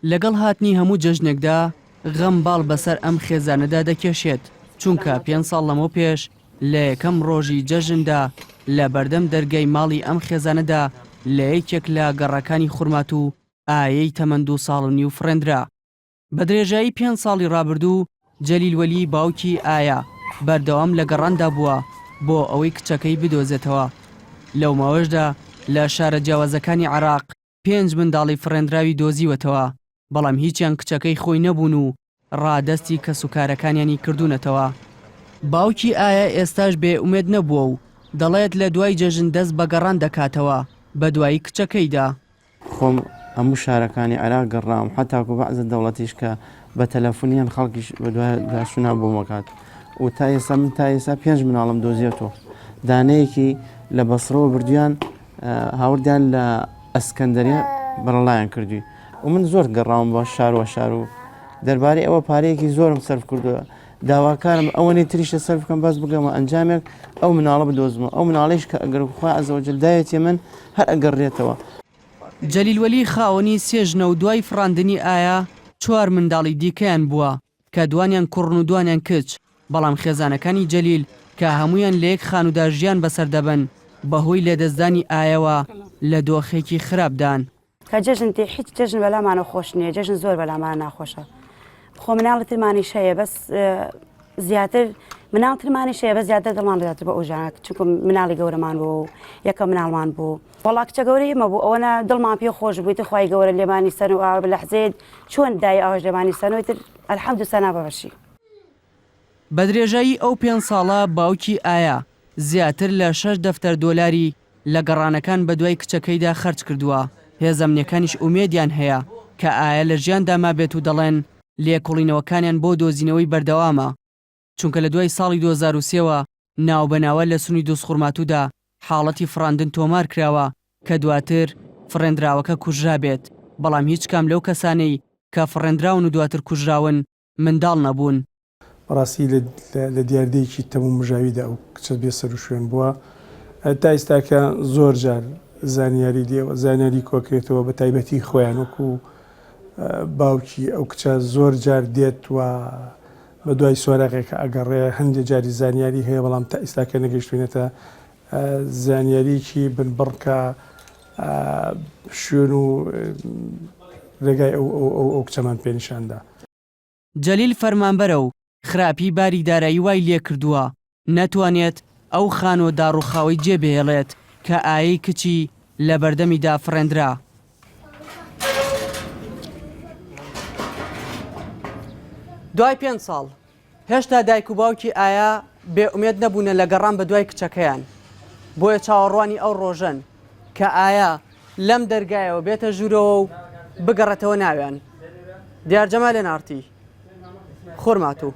لەگەڵ هاتنی هەموو جەژنێکدا غەم باڵ بەسەر ئەم خێزانەدا دەکێشێت، چونکە پێنج ساڵ لەمەوپێش لە یەکەم ڕۆژی جەژندا لە بەردەم دەرگای ماڵی ئەم خێزانەدا لە یەکێک لە گەڕەکانی خورماتوو ئایەی تەمەن دوو ساڵ و نیو فڕێندرا. بە درێژایی پێنج ساڵی ڕابردوو جەلیل وەلی باوکی ئایا بەردەوام لە گەڕاندا بووە بۆ ئەوەی کچەکەی بدۆزێتەوە، لەو ماوەشدا لە شارە جیاوازەکانی عێراق پێنج منداڵی فڕێندراوی دۆزیوەتەوە، بەڵام هیچیان کچەکەی خۆی نەبوون و ڕادەستی کەسوکارەکانیانی کردوونەتەوە. باوکی ئایا ئێستاش بێ ئومێد نەبووە و دەڵێت لە دوای جەژن دەست بە گەڕان دەکاتەوە بەدوای کچەکەیدا. خۆم هەموو شارەکانی عێراق گەڕاوم حەتاکو بەعزە دەوڵەتیش کە بە تەلەفونیان خەڵکیش بەدواداچوونا بۆم ئەکات و تا ئێستا من تا ئێستا پێنج مناڵم دۆزیەتەوە دانەیەکی لە بەسڕەوە بردویان هاوردیان لە ئەسکەندەریە بەڕەڵایان کردووی و من زۆر گەڕاوم بە شار وە شار و دەربارەی ئەوە پارەیەکی زۆرم سەرف کردووە داواکارم ئەوەنەی تریش لەسەر بکەم بەس بگەمە ئەنجامێک ئەو مناڵە بدۆزمەوە ئەو مناڵیش کە ئەگەر خوا عەزەوەجەل دایەتیە من هەر ئەگەڕێتەوە. جەلیل وەلی خاوەنی سێ ژنە و دوای فڕاندنی ئایا چوار منداڵی دیکەیان بووە کە دوانیان کوڕن و دوانیان کچ، بەڵام خێزانەکانی جەلیل کە هەموویان لە یەک خانوودا ژیان بەسەر دەبەن بەهۆی لەدەستدانی ئایەوە لە دۆخێکی خراپدان. کە جەژن تێ هیچ جەژن بەلامانەوە خۆش نییە جەژن زۆر بەلامانە ناخۆشە خۆ مناڵی ترمانیش هەیە بەس زیاتر مناڵ ترمانیش هەیە بە زیاتر دڵمان زیاتر بە ئەو ژانە چونکە مناڵی گەورەمان بوو و یەکە مناڵمان بوو وەڵا کچە گەورەی ئێمە بوو ئەوەنە دڵمان پێ خۆش بووی تر خوای گەورە لێمانی سەن و ئاوا بە لەحزەیەک چۆن دای ئاواش لێمانی سەن و تر الحمد سەنا بەبەشی. بە درێژایی ئەو پێنج ساڵە باوکی ئایا زیاتر لە شەش دەفتەر دۆلاری لە گەڕانەکان بەدوای کچەکەیدا خەرج کردووە، هێزە ئەمنییەکانیش ئومێدیان هەیە کە ئایا لە ژیاندا مابێت و دەڵێن لێکۆڵینەوەکانیان بۆ دۆزینەوەی بەردەوامە، چونکە لە دوای ساڵی 2003 وە ناوبەناوە لە سنووی دوزخورماتوودا حاڵەتی فڕاندن تۆمار کراوە کە دواتر فڕێندراوەکە کوژرابێت، بەڵام هیچ کام لەو کەسانەی کە فڕێندراون و دواتر کوژراون منداڵ نەبوون. بەڕاستی لە دیاردەیەکی تەم و مژاویدا ئەو کچە بێ سەروشوێن بووە. تا ئیستاکە زۆر جار زانیاری لێوە زانیاری کۆکرێتەوە بە تایبەتی خۆیان وەکو باوکی ئەو کچە زۆر جار دێت و بە دوای سۆراغێکە ئەگەڕێ هەندێک جاری زانیاری هەیە بەڵام تا ئیستاکە نەگەیشتوینەتە زانیاریکی بنبڕ کە شوێن و ڕێگای ئەو ئەو کچەمان پێ نیشاندا. جەلیل فەرمانبەرە و خراپی باری دارایی وای لێکردووە نەتوانێت ئەو خانووە داڕووخاوەی جێبهێڵێت کە ئایەی کچی لەبەردەمیدا فڕێندرا. دوای پێنج ساڵ، هێشتا دایک و باوکی ئایا بێ ئومێد نەبوونە لە گەڕان بەدوای کچەکەیان، بۆیە چاوەڕوانی ئەو ڕۆژەن کە ئایا لەم دەرگایەوە بێتە ژوورەوە و بگەڕێتەوە ناویان. دیار جەمال ئێن ئاڕ تی، خورماتوو.